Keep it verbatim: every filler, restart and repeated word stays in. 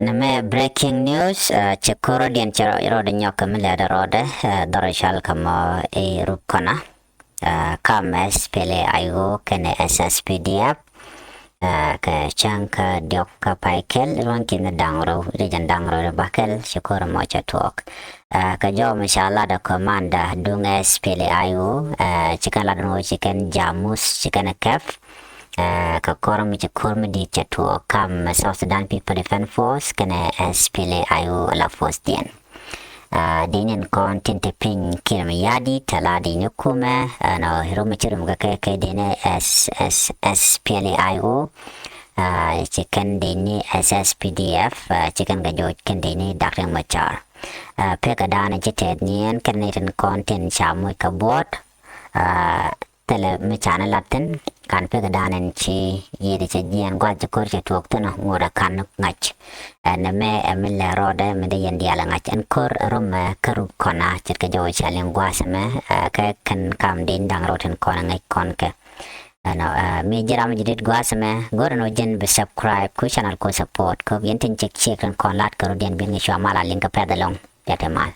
Nɛmɛ breaking news, cɛ kor rɔ̱diɛn cɛ rɔɔdɛ nyɔk kɛ mi lɛɛdɛ rɔɔdɛ dhɔr cal kɛ mɔ i̱ Rubkona. Kam S P L A I O kɛnɛ S S P D F kɛ cäŋ kä diɔk kä pay kɛl ruɔ̱n ki̱n da̱ŋ rɛw, ri jɛn da̱ŋ rɛw ri bakɛl cɛ kor mɔ cɛ tuɔɔk. Kɛ jɔw mi ca lat ɛ commander duŋ S P L A I O, ci kɛn lat ɛn ɣöö ci kɛn jamus, ci kɛn ɛ kɛp. Kɛ kɔr mi ci kor mi di̱i̱t cɛ tuɔɔk kam South Sudan People Defense Force kɛnɛ S P L A I O la force diɛn. Dini ɛn kɔn tin te piny kir mi yadi tala dini kumɛ ɛnɔ rum mi ci rum kɛ kɛ dini S S S P L A I O, ci kɛn dini S S P D F, ci kɛn kɛ jɔc kɛn dini Doctor Machar. Pekɛ dan ci tɛth ni ɛn kɛn ni tin kɔn tin ca muc kɛ buɔt. Thilɛ mi canɛ lat thin kan pek dan ɛn ci yiëëdɛ cɛ jiɛɛn gua̱th ci kor cɛ tuɔɔk thin ŋuɔ̱t ɛ kan ŋa̱c. Ɛn ɛmɛ ɛ mi lɛ rɔɔdɛ mi dee yɛn diaal ɛ ŋa̱c ɛn kor ɛ rom ɛ kä Rubkona ce̱tkɛ jɔw cɛ liŋ gua̱th ɛmɛ. Kɛ kɛn kam din da̱ŋ rɔɔd tin kɔn ɛ ŋäc kɔn kɛ ɛnɔ mi ji̱ ram mi ji̱ dit gua̱th ɛmɛ go̱rɛ nɔ jɛn bi subscribe ku channel ku support kɛ yɛn tin cek ciek tin kɔn lat kɛ rɔɔdiɛn biɛn ŋäc cua mal a liŋ kɛ pɛth ɛlɔŋ. Piɛth ɛ mal.